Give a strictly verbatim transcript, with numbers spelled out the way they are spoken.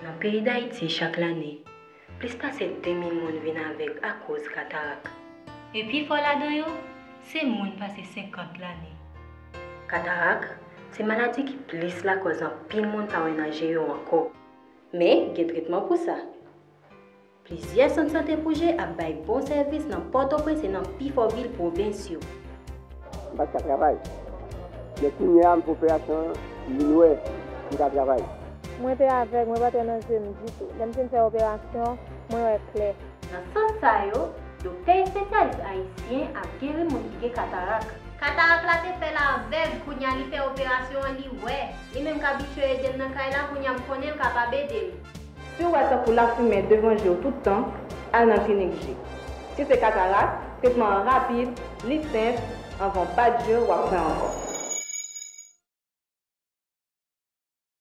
Nan peyi Dayiti, chak lane, plis pase de mil moun vin avèg akoz katarak. E pi fò ladan yo, se moun pase senkant lane. Katarak se maladi ki plis lakòz anpil moun pa wè nan je yo ankò. Men, gen tretman pou sa. Plizyè sant sante pou je ap bay bon sèvis nan Pòtoprens e nan pifò vil pwovens yo. M pa t ka travay. Men kounye a m fè operasyon an, li nwè, m ka travay. Mwen te avèg, mwen pa t wè nan je m ditou. Lè m fin fè operasyon, mwen wè klè. Nan sant sa yo, doktè espesyalis ayisyen ap geri moun ki gen katarak. Katarak la te fè l avèg, kounye a li fè operasyon an, li wè. Li menm k abitye ede m nan kay la, kounye a m konnen l kapab ede m. Si w wè tankou lafimen devan je w tout tan, al nan klinik je. Si se katarak, tretman an rapid, li senp, anvan w bat je w ap wè ankò.